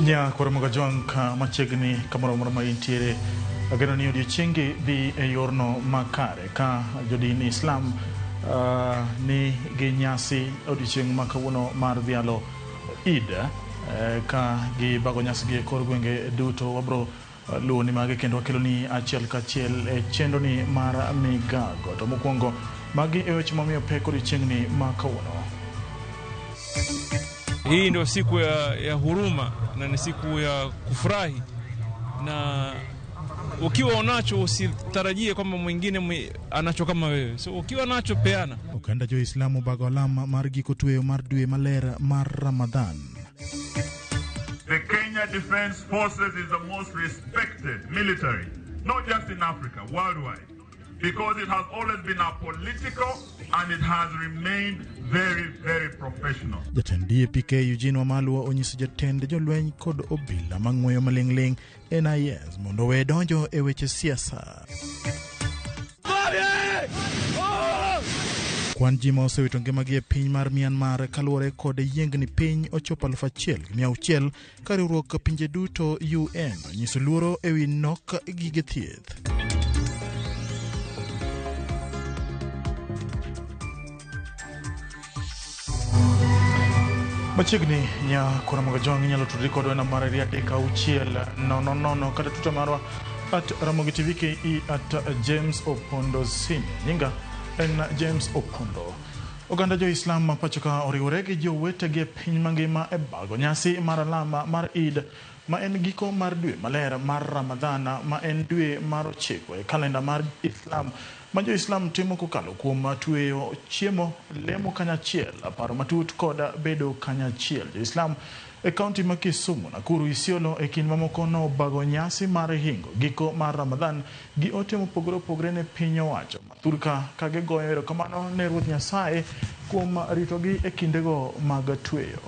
Nya koro Mogajwang' ka machiegni kamoro amora ma intiere. Ageno ni odiechiengi dhi e yorno makare ka jodin Islam ni gi nyasi odiechieng' ma kawuono mar dhialo Eid ka gibago nyasigi e kor gwenge duto. Wabro luwo ni magi kendo wakelo ni achiel kachiel e chenro ni mar migago. To mokwongo magi e weche mamiyo pek odiechieng'ni ma kawuono. Hii ndio siku ya huruma na ni siku ya kufurahi, na ukiwa unacho usitarajie kwamba mwingine anacho kama wewe. So ukiwa nacho peana. Oganda jo-Islamu bago alama mar giko tweyo mar dwe maler mar Ramadhan. The Kenya Defence Forces is the most respected military, not just in Africa, worldwide, because it has always been apolitical and it has remained very, very professional. Jatend DAP-K Eugene Wamalwa onyiso jatend jolweny kod obila mang'weyo maling'ling NIS mondo owe donjo e weche siasa. Kwan ji ma osewito ngimagi e piny mar Myanmar kaluwore kod yiengni piny ochopo 1600 ka riwruok pinje duto UN onyiso luoro ewi nok gige thieth. Machiegni nya kora Mogajwang' inyalo tudri kodwa e namba mar 3 6 0 0 kata Twitter marwa @RamogiTV KE @James Opondo Senior. Nyinga en James Opondo. Oganda jo-Islam ma pacho ka oriwore gi jowetegi e piny mangima e bago nyasi mar alama mar Eid ma en giko mar dwe maler mar Ramadhan ma en dwe mar 9 e kalenda mar Islam ma jo-Islam timo kokalo kuom tweyo chiemo, lemo kanyachiel, paro matut kod bedo kanyachiel. Jo-Islam e kaunti ma Kisumu, Nakuru, Isiolo e kind mamoko nobago nyasi mar hingo giko mar Ramadhan gi ote mopogore opogore ne piny owacho mathurka ka gigoyo erokamano ne Ruoth Nyasaye kuom ritogi e kindego mag tweyo.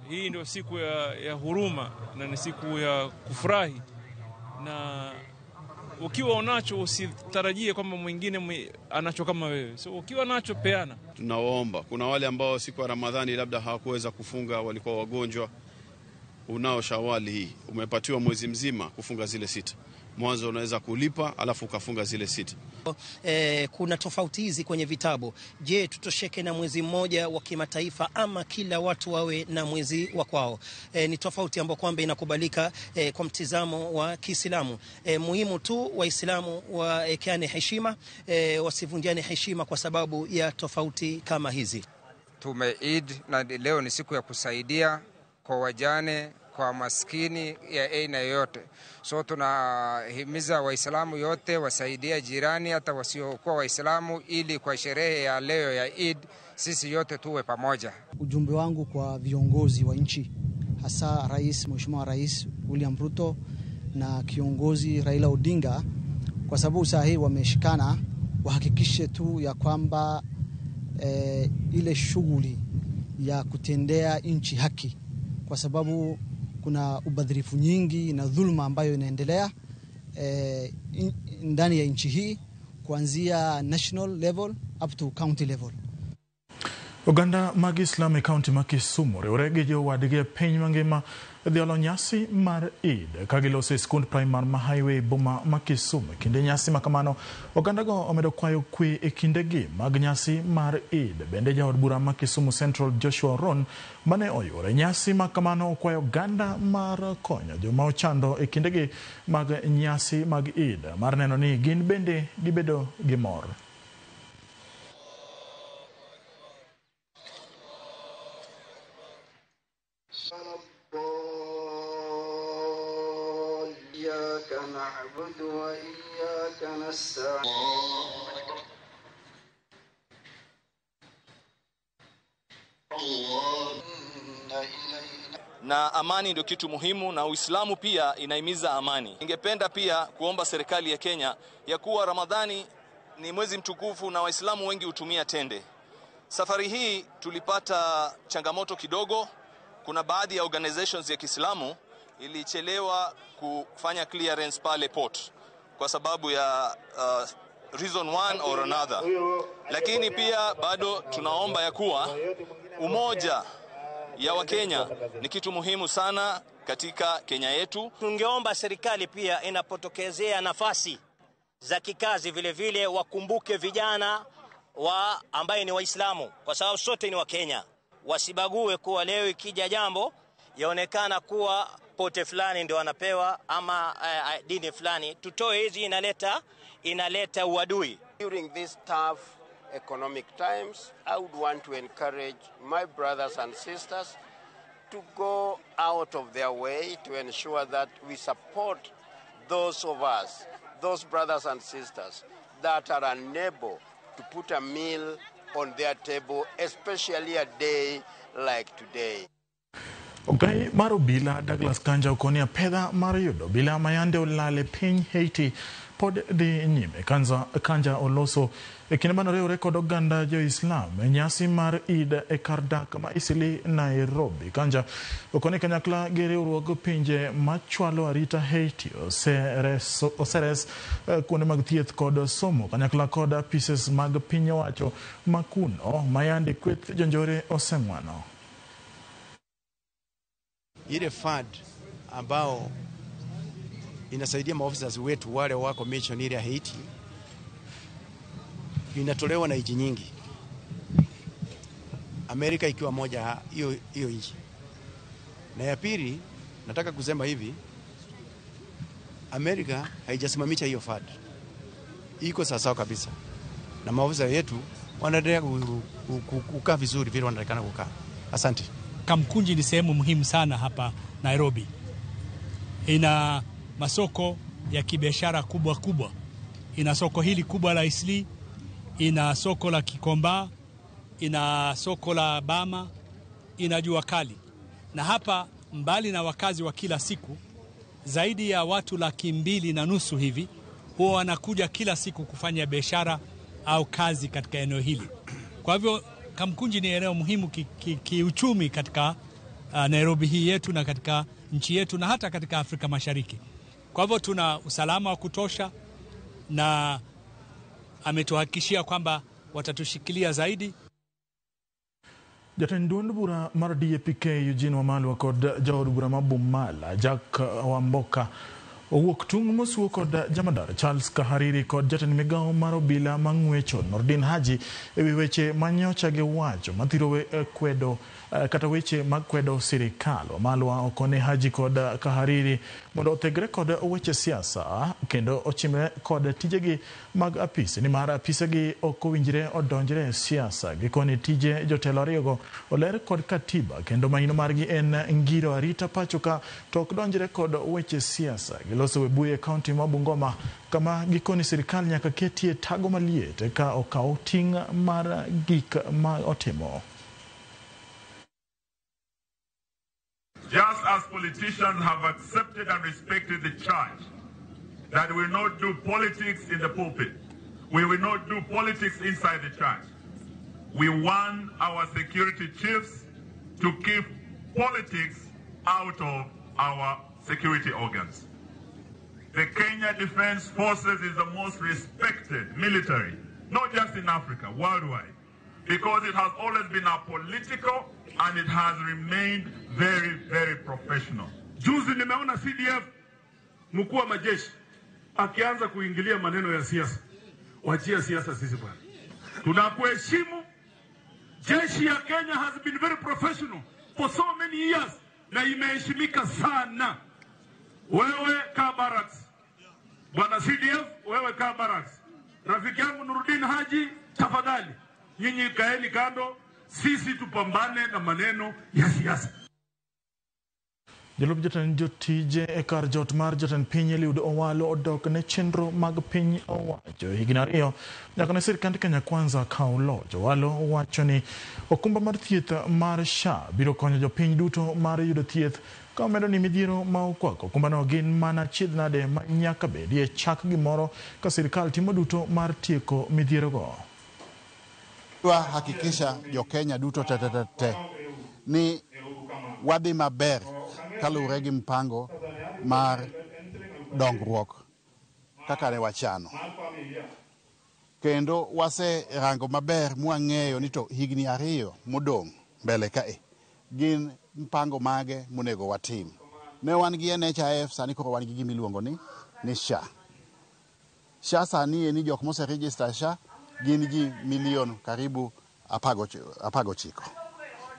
Hii ndio siku ya huruma na ni siku ya kufurahi, na ukiwa unacho usitarajie kwamba mwingine anacho kama wewe. So ukiwa nacho peana. Tunawaomba, kuna wale ambao siku ya Ramadhani labda hawakuweza kufunga, walikuwa wagonjwa. Unao Shawali hii, umepatiwa mwezi mzima kufunga zile 6. Mwanzo unaweza kulipa alafu ukafunga zile 6. Kuna tofauti hizi kwenye vitabu. Je, tutosheke na mwezi mmoja wa kimataifa ama kila watu wawe na mwezi wa kwao? Ni tofauti ambayo kwamba inakubalika kwa mtizamo wa Kiislamu. Muhimu tu Waislamu waekeane heshima, wasivunjane heshima kwa sababu ya tofauti kama hizi. Tume Eid na leo ni siku ya kusaidia kwa wajane, kwa maskini ya aina yote. So tunahimiza Waislamu yote wasaidie jirani hata wasiokuwa Waislamu, ili kwa sherehe ya leo ya Eid sisi yote tuwe pamoja. Ujumbe wangu kwa viongozi wa nchi, hasa Rais, Mheshimiwa Rais William Ruto na kiongozi Raila Odinga, kwa sababu saa hii wameshikana, wahakikishe tu ya kwamba ile shughuli ya kutendea nchi haki, kwa sababu kuna ubadhirifu nyingi na dhuluma ambayo inaendelea ndani ya nchi hii kuanzia national level up to county level. Oganda mag Islam e kaunti ma Kisumu oriwore gi jowadgi e piny mangima e dhialo nyasi mar Eid ka giloso e skund primar ma Highway boma ma Kisumu. E kinde nyasi ma kamano, ogandago omedo kwayo kwe e kindegi mag nyasi mar Eid. Bende jaod bura ma Kisumu Central Joshua Ron mane oyuoro nyasi ma kamano okwayo oganda mar konyo joma ochando e kindegi mag nyasi mag Eid mar neno ni gin bende gibedo gi mor. na amani ndio kitu muhimu, na Uislamu pia inahimiza amani. Ningependa pia kuomba serikali ya Kenya ya kuwa Ramadhani ni mwezi mtukufu na Waislamu wengi hutumia tende. Safari hii tulipata changamoto kidogo. Kuna baadhi ya organizations ya Kiislamu ilichelewa kufanya clearance pale port kwa sababu ya reason one or another. Lakini pia bado tunaomba ya kuwa umoja ya Wakenya ni kitu muhimu sana katika Kenya yetu. Tungeomba serikali pia inapotokezea nafasi za kikazi vile vile wakumbuke vijana wa ambaye ni Waislamu, kwa sababu sote ni Wakenya. Wasibague kuwa leo ikija jambo yaonekana kuwa pote fulani ndio wanapewa ama dini fulani. Tutoe hizi, inaleta uadui. During these tough economic times, I would want to encourage my brothers and sisters to go out of their way to ensure that we support those of us, those brothers and sisters that are unable to put a meal on their table, especially a day like today. Ogai mar obila Douglas Kanja okoni apedha mar yudo obila mayande olal e piny Haiti pod dhi nyime. Kanja oloso e kinde manoriwre kod oganda jo-Islam e nyasi mar Eid e kar dak ma Eastleigh, Nairobi. Kanja okoni kanyakla gi riwruog pinje machwalo arita Haiti oseres kuonde mag thieth kod somo kanyakla kod apises mag piny owacho makuno mayande kweth jonjore oseng'wano. Ile fund ambao inasaidia maofisa wetu wale wako mission ile ya Haiti inatolewa na nchi nyingi, Amerika ikiwa moja hiyo nchi. Na ya pili nataka kusema hivi, Amerika haijasimamisha hiyo fund, iko sawa kabisa, na maofisa wetu wanaendelea kukaa vizuri vile wanaonekana kukaa. Asante. Kamkunji ni sehemu muhimu sana hapa Nairobi. Ina masoko ya kibiashara kubwa kubwa. Ina soko hili kubwa la Eastleigh, ina soko la Kikomba, ina soko la Bama, ina jua kali. Na hapa mbali na wakazi wa kila siku, zaidi ya watu 250,000 hivi huwa wanakuja kila siku kufanya biashara au kazi katika eneo hili. Kwa hivyo Kamkunji ni eneo muhimu kiuchumi katika Nairobi hii yetu na katika nchi yetu na hata katika Afrika Mashariki. Kwa hivyo tuna usalama wa kutosha, na ametuhakikishia kwamba watatushikilia zaidi. Jatend duond bura mar DAP-K Eugene Wamalwa kod jaod bura ma Bumala Jack Wamboka owuok tung' mosuo kod jamadar Charles Kahariri kod jatend migao mar obila mang'wecho Nordin Haji ewi weche manyocha giwacho mathiro kwedo kata weche mag kwedo sirikal. Wamalwa okone Haji kod Kahariri mondo othegre kod weche siasa kendo ochimre kod tijegi mag apisi, nimar apisegi ok owinjre odonjre e siasa. Gikone tije jotelo ariyogo oler kod katiba kendo maino margi en ngiro arita pacho ka to ok donjre kod weche siasa. Giloso Webuye kaunti ma Bungoma kama gikoni sirikal nyaka ketie tago maliet ka okaw ting' mar gik ma otimo. Just as politicians have accepted and respected the charge that we will not do politics in the pulpit, we will not do politics inside the church. We want our security chiefs to keep politics out of our security organs. The Kenya Defense Forces is the most respected military, not just in Africa, worldwide, because it has always been apolitical and it has remained very, very professional. Juzi nimeona CDF mkuu wa majeshi akianza kuingilia maneno ya siasa. Wachia siasa sisi bwana. Tunakuheshimu. Jeshi ya Kenya has been very professional for so many years na imeheshimika sana. Wewe kaa barracks. Bwana CDF, wewe kaa barracks. Rafiki yangu Nurdin Haji, tafadhali nyinyi kaeni kando, sisi tupambane na maneno ya siasa. Jalup jatend jotije e kar jot mar jatend piny Eliud Owalo odok ne chenro mag piny owacho higni 2 nyaka ne sirkand Kenya Kwanza kaw loch. Owalo wacho ni okumba mar thieth mar SHA biro konyo jopiny duto mar yudo thieth, ka omedo ni midhiero ma okwako okumbano gin mana chiedh nade ma nyaka bedie chak gimoro ka sirkal timo duto mar tieko midhierogo. Hakikisha jo Kenya duto te te te te ni wadhi maber kaluwore gi mpango mar dongruok kaka ne wachano. Kendo waserango maber mwang'eyo ni to higni 2 modong' mbele kae gin mpango mage monego watim. Ne wan gi NHIF, sani koro wan gi gima iluongo ni SHA. SHA sani en ni jok mose register SHA gin ji milion karibu 19.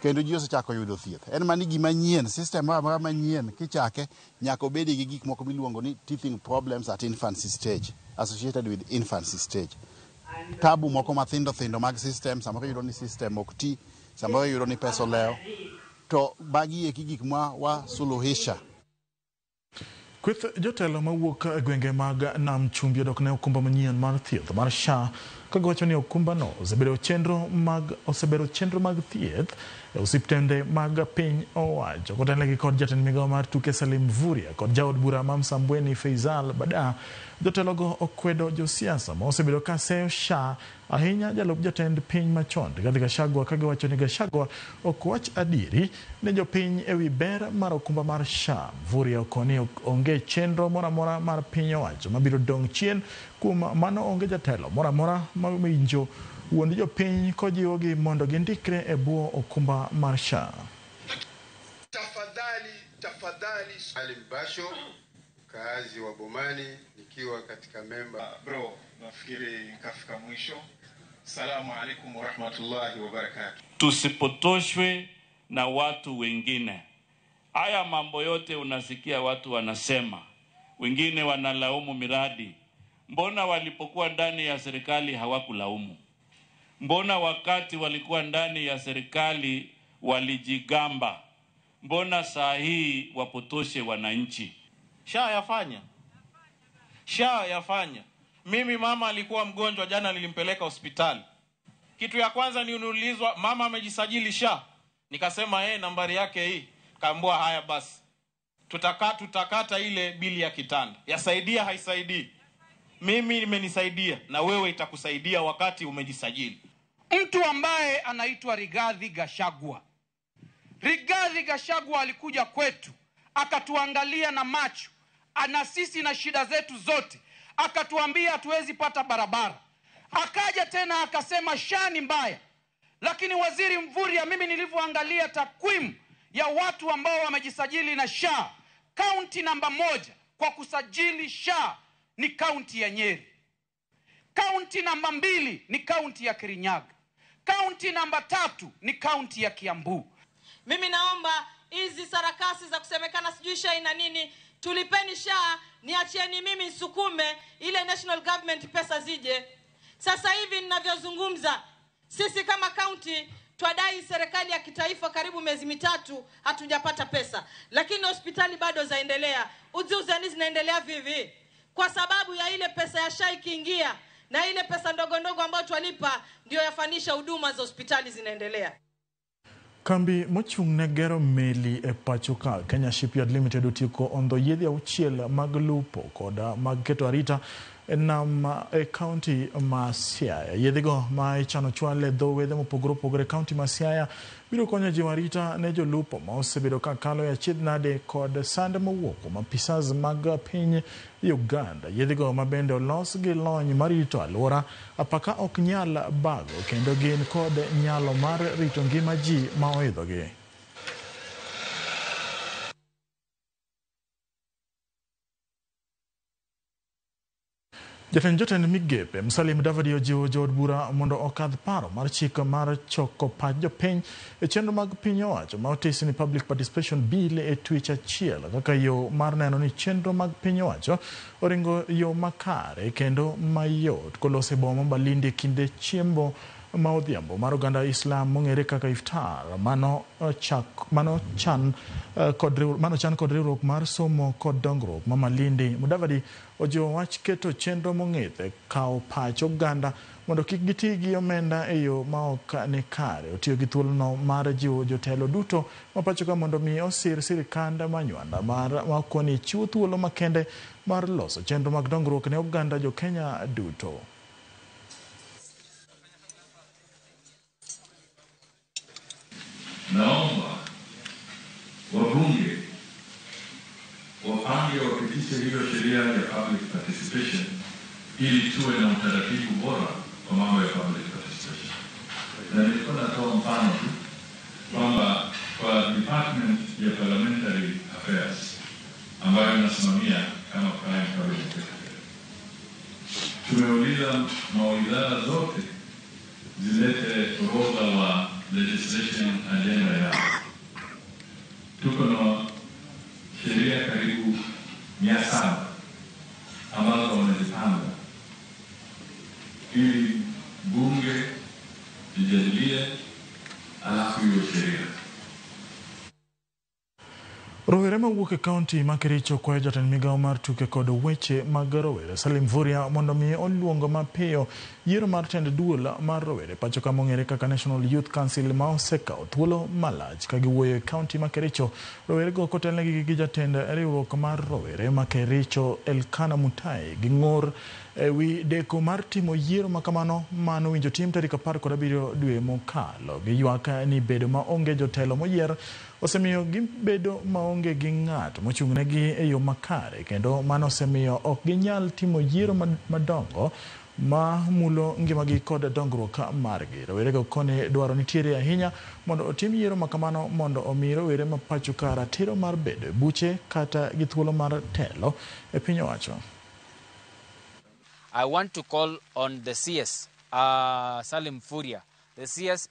Kendo ji osechako yudo thieth. En mani gima nyien, system moro amora manyien kichake nyaka obed gi gik moko miluongo ni teething problems at infancy stage, associated with infancy stage. Tabu moko mathindo thindo mag system, samoro iyudo ni system ok ti, samoro iyudo ni pesa olewo. To magi eki gik ma wasuluhisha. Kweth jotelo mawuok e gwenge mag Nam Chumbi odok ne okumba manyien mar thieth mar SHA ka giwacho ni okumbano osebedo chenro mag thieth e osiptende mag piny owacho. Kotelnegi kod jatend migao mar tuke Salim Mvurya kod jaod bura ma Msambweni Faisal Badaa, jotelogo okwedo josiasa ma osebedo ka seyo SHA ahinya jalup jatend piny machon Rigathi Gachagua ka giwacho ni Gachagua ok wach adieri ne jopiny ewi ber mar okumba mar SHA. Mvurya okoni onge chenro moro amora mar piny owacho mabiro dong' chien, kuom mano onge jatelo moro amora mawinjo wuond jopiny kojiwogi mondo gindikre e bwo okumba mar SHA. Tafadhali, tafadhali. Ali Mbasho, mkaazi wa Bomani, nikiwa katika memba. Bro, nafikiri nikafika mwisho. Salamu alaikum warahmatullahi wabarakatuh. Tusipotoshwe na watu wengine. Haya mambo yote unasikia watu wanasema, wengine wanalaumu miradi. Mbona walipokuwa ndani ya serikali hawakulaumu? Mbona wakati walikuwa ndani ya serikali walijigamba? Mbona saa hii wapotoshe wananchi? SHA yafanya. SHA yafanya. Mimi mama alikuwa mgonjwa jana, nilimpeleka hospitali. Kitu ya kwanza niulizwa, mama amejisajili SHA? Nikasema nambari yake hii. Kaambiwa haya basi, tutakata ile bili ya kitanda. Yasaidia haisaidii? Mimi imenisaidia na wewe itakusaidia wakati umejisajili. Mtu ambaye anaitwa Rigathi Gachagua. Rigathi Gachagua alikuja kwetu, akatuangalia na macho, ana sisi na shida zetu zote, akatuambia hatuwezi pata barabara. Akaja tena akasema SHA ni mbaya. Lakini Waziri Mvurya, mimi nilivyoangalia takwimu ya watu ambao wamejisajili na SHA, kaunti namba 1 kwa kusajili SHA ni kaunti ya Nyeri. Kaunti namba 2 ni kaunti ya Kirinyaga. Kaunti namba 3 ni kaunti ya Kiambu. Mimi naomba hizi sarakasi za kusemekana sijui SHA ina nini, tulipeni SHA, niachieni mimi nisukume ile national government pesa zije. Sasa hivi ninavyozungumza, sisi kama county twadai serikali ya kitaifa karibu miezi 3 hatujapata pesa, lakini hospitali bado zaendelea, uziuzani zinaendelea vivi kwa sababu ya ile pesa ya SHA ikiingia na ile pesa ndogo ndogo ambayo twalipa ndio yafanisha huduma za hospitali zinaendelea. Kambi mochung' ne gero meli e pacho ka Kenya Shipyard Limited otieko ondho yedhe 6 mag lupo kod mag keto arita e nam e kaunti ma Siaya. Yedhego ma ichano chwal e dho wedhe mopogore opogore e kaunti ma Siaya biro konyo jiwo arita ne jolupo ma osebedo ka kalo e achiedh nade kod sand mowuok kuom apisas mag piny Uganda. Yedhego ma bende olos gi lony mar rito alwora, apaka ok nyal bago kendo gin kod nyalo mar rito ngima ji ma oidhogi. Jatend jotend migepe Musalia Mudavadi ojiwo jood bura mondo okadh paro mar chik mar choko pach jopiny e chenro mag piny owacho ma otisi ni Public Participation Bill e twech achiel kaka yo mar neno ni chenro mag piny owacho oringo yo makare kendo mayot kolose boma Malindi e kinde chiembo ma odhiambo mar oganda Islam mong'ere kaka iftar mano chan kod riwruok mar somo kod dongruok ma Malindi. Mudavadi ojiwo wach keto chenro mong'ith e kawo pach oganda mondo kik giti gi omenda e yo ma ok ni kare. Otiyo gi thuolono mar jiwo jotelo duto ma pacho ka mondo mi osir sirikand Manywanda ma koni chiwo thuolo makende mar loso chenro mag dongruok ne oganda jo Kenya duto. Naomba wabunge wapange wapitishe hiyo sheria ya public participation ili tuwe na utaratibu bora kwa mambo ya public participation. Na nilikuwa natoa mfano tu kwamba kwa Department ya Parliamentary Affairs ambayo nasimamia kama Prime Cabinet Secretary, tumeuliza mawizara zote zilete orodha wa legislation agenda yao. Tuko na sheria karibu 700 ambazo wamezipanga ili bunge lijadilie, alafu hiyo sheria. Rowere mawuok e kaunti ma Kericho kwayo jatend migao mar tuke kod weche mag rowere Salim Mvurya mondo mi oluongo mapiyo yiero mar tend duol mar rowere pacho ka mong'ere kaka National Youth Council ma osekawo thuolo malach. Ka giwuoyo e kaunti ma Kericho, rowerego kotelnegi gi jatend riwruok mar rowere ma Kericho Elkana Mutai ging'ur ewi deko mar timo yiero makamano manowinjo tim tarik 17 dwe mokalo. Giywak ni bedo maonge jotelo moyier osemiyo gibedo maonge gi ng'at mochung'negi e yo makare, kendo mano osemiyo ok ginyal timo yiero madongo ma mulo ngimagi kod dongruok margi. Rowerego koni dwaro nitiere ahinya mondo otim yiero makamano mondo omi rowere ma pacho ka ratiro mar bedo e buche kata gi thuolo mar telo e piny owacho. I want to call on the CS, Salim Mvurya, the CS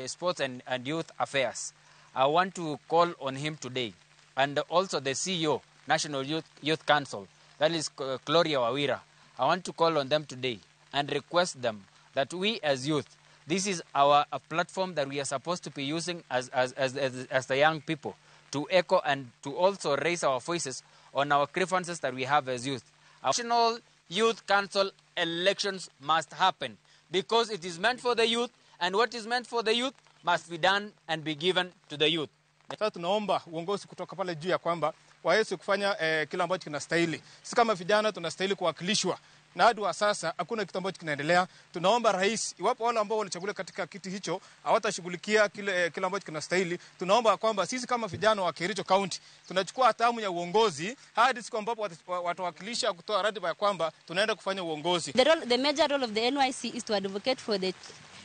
Sports and Youth Affairs. I want to call on him today, and also the CEO, National Youth Council, that is Gloria Wawira. I want to call on them today and request them that we as youth, this is our a platform that we are supposed to be using as the young people to echo and to also raise our voices on our grievances that we have as youth. Our National Youth Council elections must happen because it is meant for the youth, and what is meant for the youth must be done and be given to the youth. Sasa tunaomba uongozi kutoka pale juu ya kwamba waweze kufanya kila ambacho kinastahili. Sisi kama vijana tunastahili kuwakilishwa, na hadi wa sasa hakuna kitu ambacho kinaendelea. Tunaomba rais, iwapo wale ambao walichaguliwa katika kiti hicho hawatashughulikia kile ambacho kinastahili, tunaomba kwamba sisi kama vijana wa Kericho County tunachukua hatamu ya uongozi hadi siku ambapo watawakilisha kutoa ratiba ya kwamba tunaenda kufanya uongozi. The major role of the NYC is to advocate for the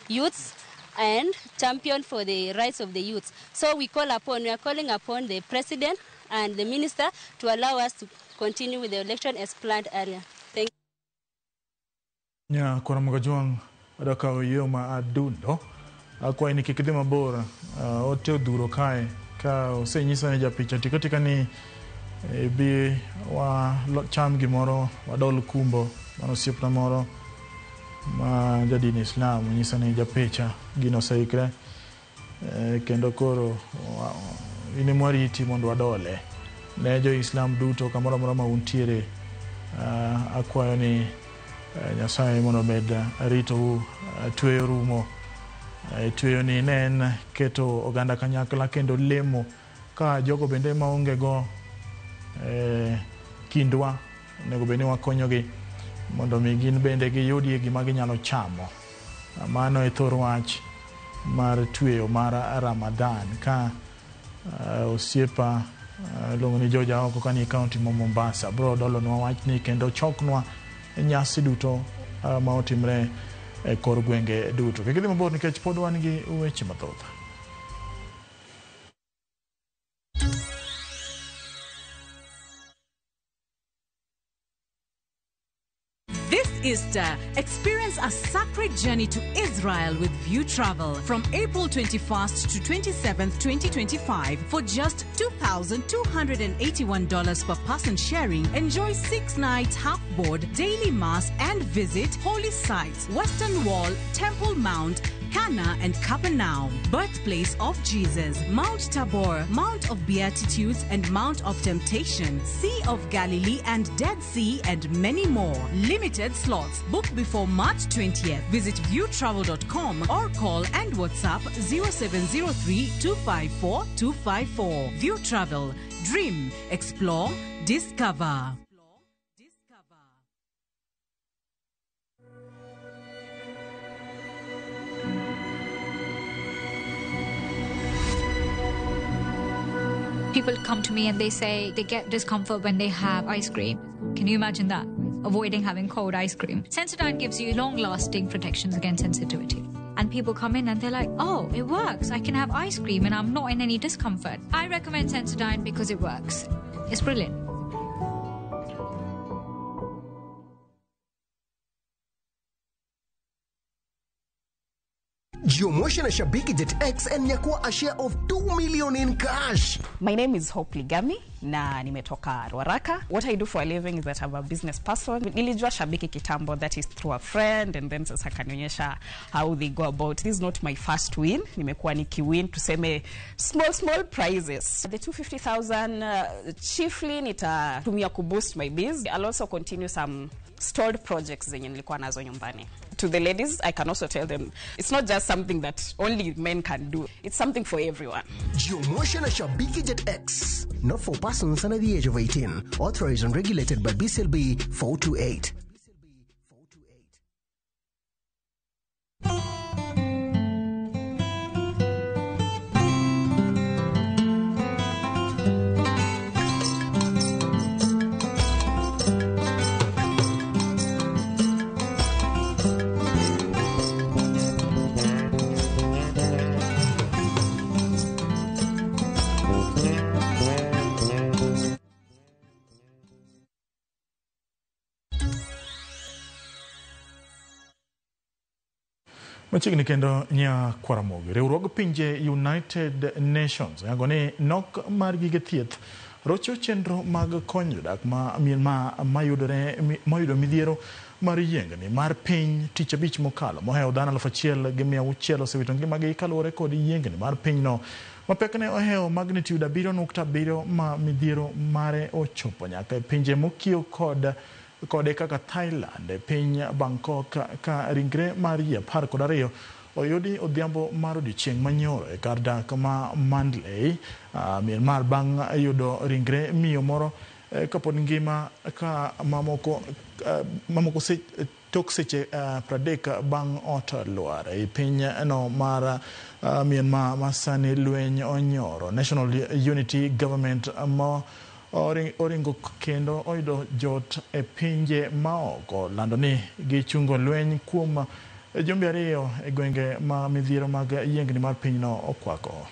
youths and champion for the rights of the youth. So we are calling upon the president and the minister to allow us to continue with the election as planned earlier. Thank you. Nya kora magajuang adakawo yo ma adundo akwayi ni kik dhi mabor, ote odhuro kae ka osenyisa ne japicha tikatika ni bi wa cham gimoro wadol kumbo mano osiepna moro ma jadini Islam nyisa ni japicha gino oseikre, kendo koro in mwariti mondo wadole ne jo Islam duto kamoro amora ma untiere. Akwayo ni Nyasaye mondo omed ritou. Tweyo rumo, tweyo ni ne en keto oganda kanyakla kendo lemo ka jogo bende maonge go kindwa onego bed ni wakonyogi mondo mi gin bende giyudie gima ginyalo chamo. Mano e thor wach mar tweyo mar Ramadan ka osiepa iluongo ni George oko kani e kaunti ma Mombasa bro dolonwa wachni kendo choknwa nyasi duto ma otimre e kor gwenge duto. Kik idhi mabor nikech pod wan gi weche mathoth. This Easter, experience a sacred journey to Israel with View Travel from April 21st to 27th, 2025 for just $2,281 per person sharing. Enjoy 6 nights half board, daily mass and visit holy sites, Western Wall, Temple Mount, Cana and Capernaum, birthplace of Jesus, Mount Tabor, Mount of Beatitudes and Mount of Temptation, Sea of Galilee and Dead Sea, and many more. Limited slots. Book before March 20th. Visit viewtravel.com or call and WhatsApp 0703 254 254. View Travel. Dream, explore, discover. People come to me and they say they get discomfort when they have ice cream. Can you imagine that? Avoiding having cold ice cream. Sensodyne gives you long-lasting protections against sensitivity. And people come in and they're like, oh, it works. I can have ice cream and I'm not in any discomfort. I recommend Sensodyne because it works. It's brilliant. Jiomotion na Shabiki Jet X and nyakua a share of 2 million in cash. My name is Hope Ligami na nimetoka Ruaraka. What I do for a living is that I'm a business person. Nilijua Shabiki kitambo, that is through a friend, and then sasa kanionyesha how they go about. This is not my first win. Nimekuwa nikiwin tuseme small prizes. The 250,000 chiefly nitatumia kuboost my biz. I'll also continue some stalled projects zenye nilikuwa nazo nyumbani. To the ladies, I can also tell them it's not just something that only men can do. It's something for everyone. Jiomotion na Shabiki Jet X. Not for persons under the age of 18. Authorized and regulated by BCLB 428. Machiegni kendo nya Kwaramogi. Riwruog pinje United Nations oyango ni nok mar gige thieth rocho chenro mag konyo jodak ma Myanmar mayudo midhiero mar yiengni mar piny tich abich mokalo mohewo dhano 1600 osewito ngimagi kaluwore kod yiengni mar pinyno mapekne ohewo magnitude 7.7 ma midhiero mare ochopo nyaka e pinje mokiewo kode kaka Thailand e piny Bangkok ka ringre mar ji 12 oyudi odhiambo mar odiechieng' manyoro e kar dak ma Mandalay, Myanmar bang' yudo ringre miyo moro kapod ngima ka mamoko tok seche 30 bang' ot lwar e piny no mar Myanmar ma sani lweny onyoro. National Unity Government ma oringo kendo oyudo jot e pinje maoko lando ni gichungo lweny kuom jumbe 2 e gwenge ma midhiero mag yiengni mar pinyno okwako.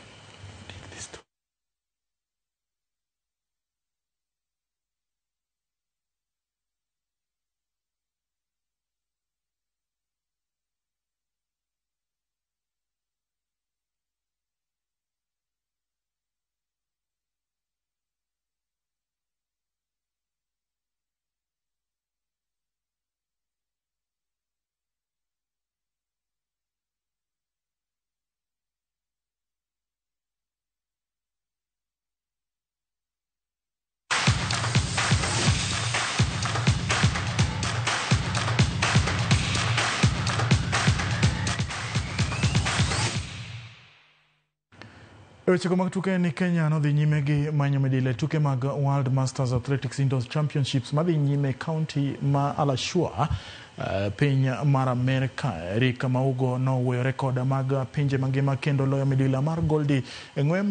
Weche mag tuke ni Kenya nodhi nyime gi manyo midila e tuke mag World Masters Athletics Indoor Championships madhi nyime county ma Alashua, piny mar Amerika. Eric Maugo nowuoyo rekoda mag pinje mangima kendo loyo midila mar goldi e ng'we.